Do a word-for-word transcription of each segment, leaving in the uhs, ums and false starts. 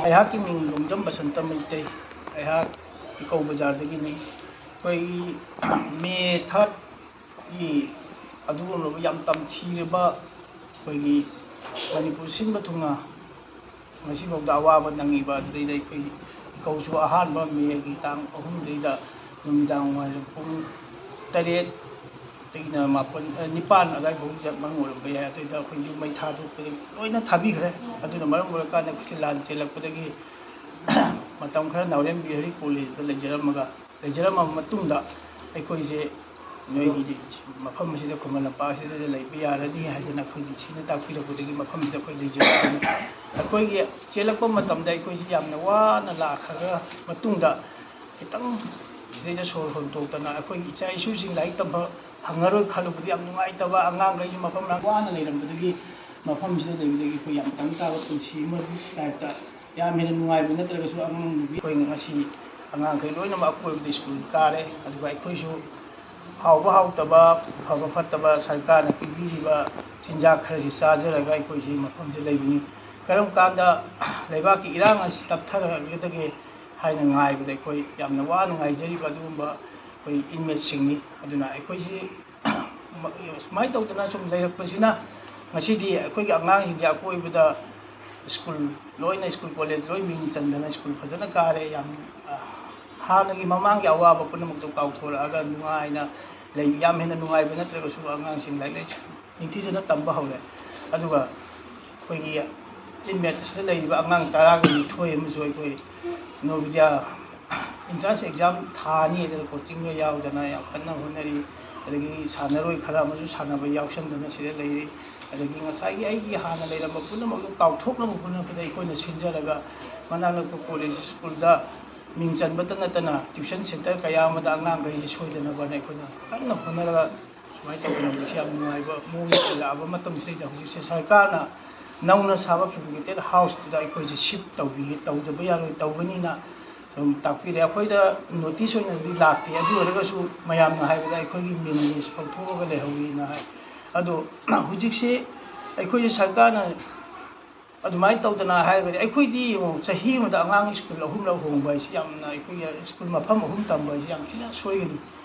ꯑꯩꯍꯥꯛꯀꯤ ꯃꯤꯡ ꯂꯣꯡꯖꯝ ꯕꯁꯟꯇ ꯃꯩꯇꯩ꯫ ꯑꯩꯍꯥꯛ ꯏꯀꯧ ꯕꯖꯥꯔꯗꯒꯤꯅꯤ꯫ ꯑꯩꯈꯣꯏꯒꯤ ꯃꯦ ꯊꯥꯔꯠꯀꯤ ꯑꯗꯨꯒꯨꯝꯂꯕ ꯌꯥꯝ ꯇꯝꯊꯤꯔꯕ ꯑꯩꯈꯣꯏꯒꯤ ꯃꯅꯤꯄꯨꯔ ꯁꯤꯟꯕ ꯊꯨꯡꯅ ꯉꯁꯤꯐꯥꯎꯗ ꯑꯋꯥꯕ ꯅꯪꯉꯤꯕ ꯑꯗꯨꯗꯩꯗ ꯑꯩꯈꯣꯏ ꯏꯀꯧꯁꯨ ꯑꯍꯥꯟꯕ ꯃꯦꯒꯤ ꯇꯥꯡ ꯑꯍꯨꯝꯗꯩꯗ ꯅꯨꯃꯤꯗꯥꯡ ꯋꯥꯏꯔꯝ ꯄꯨꯡ ꯇꯔꯦꯠ ꯇꯒꯤꯅ ꯃꯥꯄꯟ, ꯑ, ꯅꯤꯄꯥꯟ ꯑꯗꯨꯋꯥꯏꯐꯥꯎ ꯃꯅꯨꯡ ꯑꯣꯏꯔꯝꯕ ꯌꯥꯏ꯫ ꯑꯗꯨꯗ ꯑꯩꯈꯣꯏ ꯌꯨꯝ ꯃꯩ ꯊꯥꯗꯣꯛꯄꯗꯒꯤ ꯂꯣꯏꯅ ꯊꯥꯕꯤꯈ꯭ꯔꯦ꯫ ꯑꯗꯨꯅ ꯃꯔꯝ ꯑꯣꯏꯔꯀꯥꯟꯗ ꯑꯩꯈꯣꯏꯁꯦ ꯂꯥꯟ ꯆꯦꯜꯂꯛꯄꯗꯒꯤ ꯃꯇꯝ ꯈꯔ ꯅꯥꯎꯔꯦꯝ ꯕꯤꯍꯥꯔꯤ ꯀꯣꯂꯦꯖꯇ ꯂꯩꯖꯔꯝꯃꯒ, ꯂꯩꯖꯔꯝꯃꯕ ꯃꯇꯨꯡꯗ ꯑꯩꯈꯣꯏꯁꯦ ꯅꯣꯏꯒꯤꯗꯤ ꯃꯐꯝ ꯑꯁꯤꯗ, ꯈꯨꯃꯟ ꯂꯝꯄꯥꯛ ꯑꯁꯤꯗ ꯂꯩꯕ ꯌꯥꯔꯅꯤ ꯍꯥꯏꯗꯅ ꯑꯩꯈꯣꯏ ꯗꯤ ꯁꯤꯅ ꯇꯥꯛꯄꯤꯔꯛꯄꯗꯒꯤ ꯃꯐꯝꯁꯤꯗ ꯑꯩꯈꯣꯏ ꯂꯩꯖꯔꯛꯄꯅꯤ꯫ ꯑꯩꯈꯣꯏꯒꯤ ꯆꯦꯜꯂꯛꯄ ꯃꯇꯝꯗ ꯑꯩꯈꯣꯏꯁꯤ ꯌꯥꯝꯅ ꯋꯥꯅ ꯂꯥꯛꯈ꯭ꯔ ꯃꯇꯨꯡꯗ, ꯈꯤꯇꯪ ꯁꯤꯗꯩꯗ ꯁꯣꯔ ꯍꯣꯟꯇꯣꯛꯇꯅ ꯑꯩꯈꯣꯏꯒꯤ ꯏꯆꯥ ꯏꯁꯨꯁꯤꯡ ꯂꯥꯏꯔꯤꯛ ꯇꯝꯕ ꯐꯪꯉꯔꯣꯏ ꯈꯜꯂꯨꯕꯗꯤ ꯌꯥꯝ ꯅꯨꯡꯉꯥꯏꯇꯕ, ꯑꯉꯥꯡꯈꯩꯁꯨ ꯃꯐꯝ ꯃꯔꯥꯡ ꯋꯥꯅ ꯂꯩꯔꯝꯕꯗꯒꯤ ꯃꯐꯝꯁꯤꯗ ꯂꯩꯕꯗꯒꯤ ꯑꯩꯈꯣꯏ ꯌꯥꯝ ꯇꯪ ꯇꯥꯕ ꯄꯨꯟꯁꯤ ꯑꯃꯒꯤ ꯇꯥꯏꯞꯇ ꯌꯥꯝ ꯍꯦꯟꯅ ꯅꯨꯡꯉꯥꯏꯕ ꯅꯠꯇ꯭ꯔꯒꯁꯨ ꯑꯉꯥꯡ ꯅꯨꯄꯤ ꯑꯩꯈꯣꯏ ꯉꯁꯤ ꯑꯉꯥꯡꯈꯩ ꯂꯣꯏꯅꯃꯛ ꯑꯀꯣꯏꯕꯗ ꯁ꯭ꯀꯨꯜ ꯀꯥꯔꯦ꯫ ꯑꯗꯨꯒ ꯑꯩꯈꯣꯏꯁꯨ ꯍꯥꯎꯕ ꯍꯥꯎꯇꯕ, ꯐꯕ ꯐꯠꯇꯕ ꯁꯔꯀꯥꯔꯅ ꯄꯤꯕꯤꯔꯤꯕ ꯆꯤꯟꯖꯥꯛ ꯈꯔꯁꯤ ꯆꯥꯖꯔꯒ ꯑꯩꯈꯣꯏꯁꯤ ꯃꯐꯝꯁꯤꯗ ꯂꯩꯕꯅꯤ꯫ ꯀꯔꯝ ꯀꯥꯟꯗ ꯂꯩꯕꯥꯛꯀꯤ ꯏꯔꯥꯡ ꯑꯁꯤ ꯇꯞꯊꯔꯛꯀꯗꯒꯦ ꯍꯥꯏꯅ ꯉꯥꯏꯕꯗ ꯑꯩꯈꯣꯏ ꯌꯥꯝꯅ ꯋꯥꯅ ꯉꯥꯏꯖꯔꯤꯕ ꯑꯗꯨꯒꯨꯝꯕ ꯑꯩꯈꯣꯏ inmateꯁꯤꯡꯅꯤ꯫ ꯑꯗꯨꯅ ꯑꯩꯈꯣꯏꯁꯤ ꯁꯨꯃꯥꯏꯅ ꯇꯧꯗꯅ ꯁꯨꯝ ꯂꯩꯔꯛꯄꯁꯤꯅ ꯉꯁꯤꯗꯤ ꯑꯩꯈꯣꯏꯒꯤ ꯑꯉꯥꯡꯁꯤꯡꯁꯦ ꯑꯀꯣꯏꯕꯗ ꯁ꯭ꯀꯨꯜ ꯂꯣꯏꯅ, ꯁ꯭ꯀꯨꯜ ꯀꯣꯂꯦꯖ ꯂꯣꯏ ꯃꯤꯡ ꯆꯟꯗꯅ ꯁ꯭ꯀꯨꯜ ꯐꯖꯅ ꯀꯥꯔꯦ꯫ ꯌꯥꯝ, ꯑ, ꯍꯥꯟꯅꯒꯤ ꯃꯃꯥꯡꯒꯤ ꯑꯋꯥꯕ ꯄꯨꯝꯅꯃꯛꯇꯣ ꯀꯥꯎꯊꯣꯔꯛꯑꯒ ꯅꯨꯡꯉꯥꯏꯅ ꯂꯩ꯫ ꯌꯥꯝ ꯍꯦꯟꯅ ꯅꯨꯡꯉꯥꯏꯕ ꯅꯠꯇ꯭ꯔꯒꯁꯨ ꯑꯉꯥꯡꯁꯤꯡ ꯂꯥꯏꯔꯤꯛ ꯂꯥꯏꯁꯨ ꯅꯤꯡꯊꯤꯖꯅ ꯇꯝꯕ ꯍꯧꯔꯦ꯫ ꯑꯗꯨꯒ ꯑꯩꯈꯣꯏꯒꯤ inmate ꯑꯁꯤꯗ ꯂꯩꯔꯤꯕ ꯑꯉꯥꯡ ꯇꯔꯥꯒ ꯅꯤꯊꯣꯏ ꯑꯃꯁꯨ ꯑꯩꯈꯣꯏ ꯅꯣꯕꯣꯗꯤꯌꯥ entrance exam ꯊꯥꯅꯤ ꯍꯥꯏꯗꯅ coachingꯒ ꯌꯥꯎꯗꯅ ꯌꯥꯝ ꯀꯟꯅ ꯍꯣꯠꯅꯔꯤ꯫ ꯑꯗꯒꯤ ꯁꯥꯟꯅꯔꯣꯏ ꯈꯔ ꯑꯃꯁꯨ ꯁꯥꯟꯅꯕ ꯌꯥꯎꯁꯟꯗꯅ ꯁꯤꯗ ꯂꯩꯔꯤ꯫ ꯑꯗꯒꯤ ꯉꯁꯥꯏꯒꯤ ꯑꯩꯒꯤ ꯍꯥꯟꯅ ꯂꯩꯔꯝꯕ ꯄꯨꯝꯅꯃꯛꯇꯨ ꯀꯥꯎꯊꯣꯛꯅꯕ ꯍꯣꯠꯅꯕꯗ ꯑꯩꯈꯣꯏꯅ ꯁꯤꯟꯖꯔꯒ ꯃꯅꯥꯛ ꯅꯛꯄ ꯀꯣꯂꯦꯖ ꯁ꯭ꯀꯨꯜꯗ ꯃꯤꯡ ꯆꯟꯕꯇ ꯅꯠꯇꯅ tuition centre ꯀꯌꯥ ꯑꯃꯗ ꯑꯉꯥꯡꯈꯩꯁꯦ ꯁꯣꯏꯗꯅꯕꯅ ꯑꯩꯈꯣꯏꯅ ꯀꯟꯅ ꯍꯣꯠꯅꯔꯒ ꯁꯨꯃꯥꯏꯅ ꯇꯧꯗꯅ ꯍꯧꯖꯤꯛꯁꯦ ꯌꯥꯝ ꯅꯨꯡꯉꯥꯏꯕ ꯃꯑꯣꯡꯗ ꯂꯥꯛꯑꯕ ꯃꯇꯝꯁꯤꯗꯩꯗ ꯍꯧꯖꯤꯛꯁꯦ ꯁꯔꯀꯥꯔꯅ ꯅꯧꯅ ꯁꯥꯕ fabricated houseꯇꯨꯗ ꯑꯩꯈꯣꯏꯁꯦ shift ꯇꯧꯕꯤꯒꯦ, ꯇꯧꯗꯕ ꯌꯥꯔꯣꯏ, ꯇꯧꯒꯅꯤꯅ ꯁꯨꯝ ꯇꯥꯛꯄꯤꯔꯦ꯫ ꯑꯩꯈꯣꯏꯗ notice ꯑꯣꯏꯅꯗꯤ ꯂꯥꯛꯇꯦ, ꯑꯗꯨ ꯑꯣꯏꯔꯒꯁꯨ ꯃꯌꯥꯝꯅ ꯍꯥꯏꯕꯗ ꯑꯩꯈꯣꯏꯒꯤ ꯃꯤꯡ list ꯂꯧꯊꯣꯛꯑꯒ ꯂꯩꯍꯧꯋꯤꯅ ꯍꯥꯏ꯫ ꯑꯗꯣ ꯍꯧꯖꯤꯛꯁꯤ ꯑꯩꯈꯣꯏꯒꯤ ꯁꯔꯀꯥꯔꯅ ꯑꯗꯨꯃꯥꯏꯅ ꯇꯧꯗꯅ ꯍꯥꯏꯔꯒꯗꯤ, ꯑꯩꯈꯣꯏꯗꯤ ꯌꯦꯡꯉꯨ, ꯆꯍꯤ ꯑꯃꯗ ꯑꯉꯥꯡ ꯁ꯭ꯀꯨꯜ ꯑꯍꯨꯝꯂꯛ ꯍꯣꯡꯕ ꯍꯥꯏꯁꯤ ꯌꯥꯝꯅ, ꯑꯩꯈꯣꯏꯒꯤ ꯁ꯭ꯀꯨꯜ ꯃꯐꯝ ꯑꯍꯨꯝ ꯇꯝꯕ ꯍꯥꯏꯁꯤ ꯌꯥꯝ ꯊꯤꯅ ꯁꯣꯏꯒꯅꯤ꯫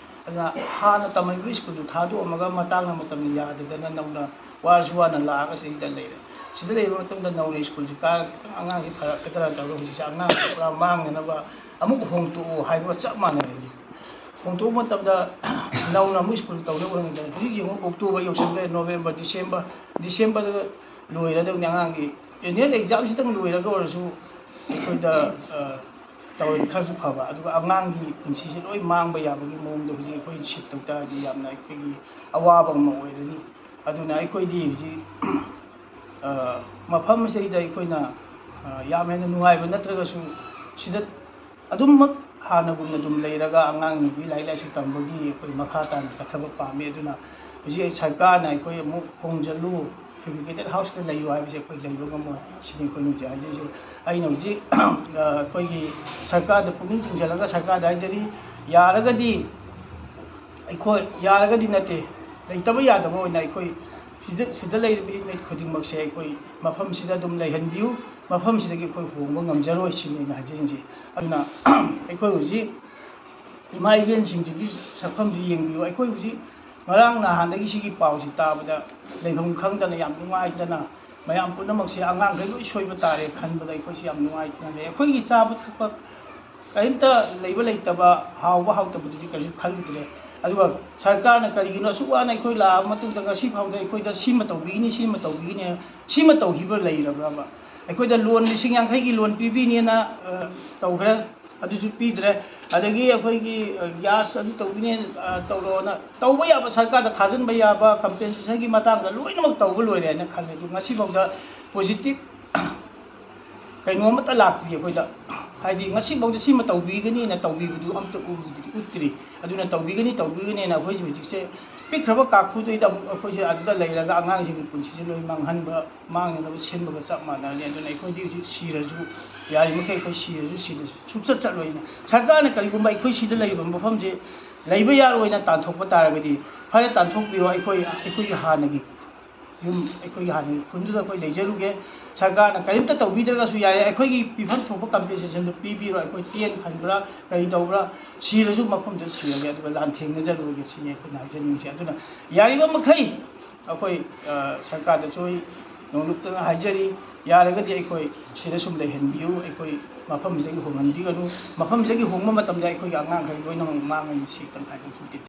ꯑꯗꯨꯅ ꯍꯥꯟꯅ ꯇꯝꯃꯤꯕ ꯁ꯭ꯀꯨꯜꯗꯨ ꯊꯥꯗꯣꯛꯑꯝꯃꯒ ꯃꯇꯥꯡꯅ ꯃꯇꯝꯅ ꯌꯥꯗꯗꯅ ꯅꯧꯅ ꯋꯥꯔꯁꯨ ꯋꯥꯅ ꯂꯥꯛꯑꯒ ꯁꯤꯗ ꯂꯩꯔꯦ꯫ ꯁꯤꯗ ꯂꯩꯕ ꯃꯇꯝꯗ ꯅꯧꯅ ꯁ꯭ꯀꯨꯜꯁꯤ ꯀꯥꯔꯒ ꯈꯤꯇꯪ ꯑꯉꯥꯡꯁꯤ ꯐꯔꯛꯀꯗ꯭ꯔꯥ ꯇꯧꯔꯒ ꯍꯧꯖꯤꯛꯁꯦ ꯑꯉꯥꯡꯁꯤ ꯄꯨꯔꯥ ꯃꯥꯡꯅꯅꯕ ꯑꯃꯨꯛ ꯍꯣꯡꯇꯣꯛꯑꯣ ꯍꯥꯏꯕꯒ ꯆꯞ ꯃꯥꯟꯅꯔꯦ꯫ ꯍꯧꯖꯤꯛ ꯍꯣꯡꯗꯣꯛꯄ ꯃꯇꯝꯗ ꯅꯧꯅ ꯑꯃꯨꯛ ꯁ꯭ꯀꯨꯜ ꯇꯧꯅꯕ ꯍꯣꯠꯅꯕꯗ ꯍꯧꯖꯤꯛ ꯌꯦꯡꯉꯨ, ꯑꯣꯛꯇꯣꯕꯔ ꯌꯧꯁꯤꯜꯂꯦ, ꯅꯣꯕꯦꯝꯕꯔ, ꯗꯤꯁꯦꯝꯕꯔ, ꯗꯤꯁꯦꯝꯕꯔꯗ ꯂꯣꯏꯔꯗꯧꯅꯤ ꯑꯉꯥꯡꯒꯤ꯫ ꯑꯦꯅꯨꯋꯦꯜ ꯑꯦꯛꯖꯥꯝꯁꯤꯗꯪ ꯂꯣꯏꯔꯒ ꯑꯣꯏꯔꯁꯨ ꯑꯩꯈꯣꯏꯗ, ꯑ, ꯇꯧꯔꯗꯤ ꯈꯔꯁꯨ ꯐꯕ꯫ ꯑꯗꯨꯒ ꯑꯉꯥꯡꯒꯤ ꯄꯨꯟꯁꯤꯁꯦ ꯂꯣꯏ ꯃꯥꯡꯕ ꯌꯥꯕꯒꯤ ꯃꯑꯣꯡꯗ ꯍꯧꯖꯤꯛ ꯑꯩꯈꯣꯏ ꯁꯤꯞ ꯇꯧ ꯇꯥꯔꯗꯤ ꯌꯥꯝꯅ ꯑꯩꯈꯣꯏꯒꯤ ꯑꯋꯥꯕ ꯑꯃ ꯑꯣꯏꯔꯅꯤ꯫ ꯑꯗꯨꯅ ꯑꯩꯈꯣꯏꯗꯤ ꯍꯧꯖꯤꯛ, ꯑ, ꯃꯐꯝꯁꯤꯗꯩꯗ ꯑꯩꯈꯣꯏꯅ, ꯑ, ꯌꯥꯝ ꯍꯦꯟꯅ ꯅꯨꯡꯉꯥꯏꯕ ꯅꯠꯇ꯭ꯔꯒꯁꯨ ꯁꯤꯗ ꯑꯗꯨꯝꯃꯛ ꯍꯥꯟꯅꯒꯨꯝꯅ ꯑꯗꯨꯝ ꯂꯩꯔꯒ ꯑꯉꯥꯡ ꯅꯨꯄꯤ ꯂꯥꯏꯔꯤꯛ ꯂꯥꯏꯁꯨ ꯇꯝꯕꯒꯤ ꯑꯩꯈꯣꯏ ꯃꯈꯥ ꯇꯥꯅ ꯆꯠꯊꯕ ꯄꯥꯝꯃꯤ꯫ ꯑꯗꯨꯅ ꯍꯧꯖꯤꯛ ꯑꯩ ꯁꯔꯀꯥꯔꯅ ꯑꯩꯈꯣꯏ ꯑꯃꯨꯛ ꯍꯣꯡꯖꯜꯂꯨ, ꯐꯦꯕ꯭ꯔꯤꯀꯦꯇꯦꯠ ꯍꯥꯎꯁꯇ ꯂꯩꯌꯨ ꯍꯥꯏꯕꯁꯦ ꯑꯩꯈꯣꯏ ꯂꯩꯕ ꯉꯝꯃꯣꯏ꯫ ꯁꯤꯅꯤ ꯑꯩꯈꯣꯏꯅ ꯍꯧꯖꯤꯛ ꯍꯥꯏꯖꯔꯤꯁꯦ꯫ ꯑꯩꯅ ꯍꯧꯖꯤꯛ, ꯑ, ꯑꯩꯈꯣꯏꯒꯤ ꯁꯔꯀꯥꯔꯗ ꯄꯨꯛꯅꯤꯡ ꯆꯤꯡꯁꯤꯜꯂꯒ ꯁꯔꯀꯥꯔꯗ ꯍꯥꯏꯖꯔꯤ, ꯌꯥꯔꯒꯗꯤ ꯑꯩꯈꯣꯏ, ꯌꯥꯔꯒꯗꯤ ꯅꯠꯇꯦ, ꯂꯩꯇꯕ ꯌꯥꯗꯕ ꯑꯣꯏꯅ ꯑꯩꯈꯣꯏ ꯁꯤꯗ, ꯁꯤꯗ ꯂꯩꯔꯤꯕ inmate ꯈꯨꯗꯤꯡꯃꯛꯁꯦ ꯑꯩꯈꯣꯏ ꯃꯐꯝꯁꯤꯗ ꯑꯗꯨꯝ ꯂꯩꯍꯟꯕꯤꯌꯨ, ꯃꯐꯝꯁꯤꯗꯒꯤ ꯑꯩꯈꯣꯏ ꯍꯣꯡꯕ ꯉꯝꯖꯔꯣꯏ ꯁꯤꯅꯤ ꯑꯩꯅ ꯍꯥꯏꯖꯅꯤꯡꯉꯤꯁꯦ꯫ ꯑꯗꯨꯅ ꯑꯩꯈꯣꯏ ꯍꯧꯖꯤꯛ ꯏꯃꯥ ꯏꯕꯦꯟꯁꯤꯡꯁꯤꯒꯤ ꯁꯛꯐꯝꯁꯤ ꯌꯦꯡꯕꯤꯌꯨ꯫ ꯑꯩꯈꯣꯏ ꯍꯧꯖꯤꯛ ꯉꯔꯥꯡ ꯅꯍꯥꯟꯗꯒꯤ ꯁꯤꯒꯤ ꯄꯥꯎꯁꯤ ꯇꯥꯕꯗ ꯂꯩꯐꯝ ꯈꯪꯗꯅ ꯌꯥꯝ ꯅꯨꯡꯉꯥꯏꯇꯅ ꯃꯌꯥꯝ ꯄꯨꯝꯅꯃꯛꯁꯦ ꯑꯉꯥꯡꯈꯩ ꯂꯣꯏ ꯁꯣꯏꯕ ꯇꯥꯔꯦ ꯈꯟꯕꯗ ꯑꯩꯈꯣꯏꯁꯤ ꯌꯥꯝ ꯅꯨꯡꯉꯥꯏꯇꯅ ꯂꯩ꯫ ꯑꯩꯈꯣꯏꯒꯤ ꯆꯥꯕ ꯊꯛꯄ ꯀꯔꯤꯝꯇ ꯂꯩꯕ ꯂꯩꯇꯕ, ꯍꯥꯎꯕ ꯍꯥꯎꯇꯕꯗꯨꯗꯤ ꯀꯔꯤꯁꯨ ꯈꯜꯂꯨꯗ꯭ꯔꯦ꯫ ꯑꯗꯨꯒ ꯁꯔꯀꯥꯔꯅ ꯀꯔꯤꯒꯤꯅꯣ ꯑꯁꯨꯛ ꯋꯥꯅ ꯑꯩꯈꯣꯏ ꯂꯥꯛꯑꯕ ꯃꯇꯨꯡꯗ ꯉꯁꯤ ꯐꯥꯎꯗ ꯑꯩꯈꯣꯏꯗ ꯁꯤꯃ ꯇꯧꯕꯤꯒꯅꯤ, ꯁꯤꯃ ꯇꯧꯕꯤꯒꯅꯤ, ꯁꯤꯃ ꯇꯧꯈꯤꯕ ꯂꯩꯔꯕ꯭ꯔꯕ? ꯑꯩꯈꯣꯏꯗ ꯂꯣꯟ ꯂꯤꯁꯤꯡ ꯌꯥꯡꯈꯩꯒꯤ ꯂꯣꯟ ꯄꯤꯕꯤꯅꯦꯅ, ꯑ, ꯇꯧꯈ꯭ꯔꯦ, ꯑꯗꯨꯁꯨ ꯄꯤꯗ꯭ꯔꯦ꯫ ꯑꯗꯒꯤ ꯑꯩꯈꯣꯏꯒꯤ, ꯑ, ꯒ꯭ꯌꯥꯁ ꯑꯗꯨ ꯇꯧꯕꯤꯅꯦ, ꯑ, ꯇꯧꯔꯣꯅ ꯇꯧꯕ ꯌꯥꯕ, ꯁꯔꯀꯥꯔꯗ ꯊꯥꯖꯤꯟꯕ ꯌꯥꯕ ꯀꯝꯄꯦꯟꯁꯦꯁꯟꯒꯤ ꯃꯇꯥꯡꯗ ꯂꯣꯏꯅꯃꯛ ꯇꯧꯕ ꯂꯣꯏꯔꯦ ꯍꯥꯏꯅ ꯈꯜꯂꯦ꯫ ꯑꯗꯨ ꯉꯁꯤꯐꯥꯎꯗ ꯄꯣꯖꯤꯇꯤꯞ ꯀꯩꯅꯣꯝꯇ ꯂꯥꯛꯇ꯭ꯔꯤ ꯑꯩꯈꯣꯏꯗ꯫ ꯍꯥꯏꯗꯤ ꯉꯁꯤꯐꯥꯎꯗ ꯁꯤꯃ ꯇꯧꯕꯤꯒꯅꯤꯅ ꯇꯧꯕꯤꯕꯗꯨ ꯑꯝꯇ ꯎꯗ꯭ꯔꯤ, ꯎꯠꯇ꯭ꯔꯤ꯫ ꯑꯗꯨꯅ ꯇꯧꯕꯤꯒꯅꯤ, ꯇꯧꯕꯤꯒꯅꯤꯅ ꯑꯩꯈꯣꯏꯁꯨ ꯍꯧꯖꯤꯛꯁꯦ ꯄꯤꯛꯈ꯭ꯔꯕ ꯀꯥꯈꯨꯗꯩꯗ ꯑꯃꯨꯛ ꯑꯩꯈꯣꯏꯁꯦ ꯑꯗꯨꯗ ꯂꯩꯔꯒ ꯑꯉꯥꯡꯁꯤꯡꯒꯤ ꯄꯨꯟꯁꯤꯁꯦ ꯂꯣꯏ ꯃꯥꯡꯍꯟꯕ, ꯃꯥꯡꯅꯅꯕ ꯁꯤꯟꯕꯒ ꯆꯞ ꯃꯥꯟꯅꯔꯅꯤ꯫ ꯑꯗꯨꯅ ꯑꯩꯈꯣꯏꯗꯤ ꯍꯧꯖꯤꯛ ꯁꯤꯔꯁꯨ, ꯌꯥꯔꯤꯃꯈꯩ ꯑꯩꯈꯣꯏ ꯁꯤꯔꯁꯨ ꯁꯤꯗ ꯁꯨꯡꯆꯠ ꯆꯠꯂꯣꯏꯅ꯫ ꯁꯔꯀꯥꯔꯅ ꯀꯔꯤꯒꯨꯝꯕ ꯑꯩꯈꯣꯏ ꯁꯤꯗ ꯂꯩꯔꯤꯕ ꯃꯐꯝꯁꯦ ꯂꯩꯕ ꯌꯥꯔꯣꯏꯅ ꯇꯥꯟꯊꯣꯛꯄ ꯇꯥꯔꯒꯗꯤ, ꯐꯔꯦ, ꯇꯥꯟꯊꯣꯛꯄꯤꯔꯣ, ꯑꯩꯈꯣꯏ, ꯑꯩꯈꯣꯏꯒꯤ ꯍꯥꯟꯅꯒꯤ ꯌꯨꯝ, ꯑꯩꯈꯣꯏꯒꯤ ꯍꯥꯟꯅꯒꯤ ꯈꯨꯟꯗꯨꯗ ꯑꯩꯈꯣꯏ ꯂꯩꯖꯔꯨꯒꯦ꯫ ꯁꯔꯀꯥꯔꯅ ꯀꯔꯤꯝꯇ ꯇꯧꯕꯤꯗ꯭ꯔꯒꯁꯨ ꯌꯥꯏ, ꯑꯩꯈꯣꯏꯒꯤ ꯄꯤꯐꯝ ꯊꯣꯛꯄ ꯀꯝꯄꯦꯟꯁꯦꯁꯟꯗꯨ ꯄꯤꯕꯤꯔꯣ꯫ ꯑꯩꯈꯣꯏ ꯇꯦꯟ ꯈꯟꯕ꯭ꯔꯥ, ꯀꯔꯤ ꯇꯧꯕ꯭ꯔꯥ, ꯁꯤꯔꯁꯨ ꯃꯐꯝꯗꯨꯗ ꯁꯤꯔꯒꯦ, ꯑꯗꯨꯒ ꯂꯥꯟꯊꯦꯡꯅꯖꯔꯨꯔꯒꯦ ꯁꯤꯅꯤ ꯑꯩꯈꯣꯏꯅ ꯍꯥꯏꯖꯅꯤꯡꯉꯤꯁꯦ꯫ ꯑꯗꯨꯅ ꯌꯥꯔꯤꯕ ꯃꯈꯩ ꯑꯩꯈꯣꯏ, ꯑ, ꯁꯔꯀꯥꯔꯗꯁꯨ ꯑꯩ ꯅꯣꯡꯂꯨꯛꯇꯅ ꯍꯥꯏꯖꯔꯤ, ꯌꯥꯔꯒꯗꯤ ꯑꯩꯈꯣꯏ ꯁꯤꯗ ꯁꯨꯝ ꯂꯩꯍꯟꯕꯤꯌꯨ, ꯑꯩꯈꯣꯏ ꯃꯐꯝꯁꯤꯗꯒꯤ ꯍꯣꯡꯍꯟꯕꯤꯒꯅꯨ꯫ ꯃꯐꯝꯁꯤꯗꯒꯤ ꯍꯣꯡꯕ ꯃꯇꯝꯗ ꯑꯩꯈꯣꯏꯒꯤ ꯑꯉꯥꯡꯈꯩ ꯂꯣꯏꯅꯃꯛ ꯃꯥꯡꯉꯅꯤ꯫ ꯁꯤ ꯈꯤꯇꯪ ꯍꯥꯏꯖꯅꯤꯡꯉꯤ꯫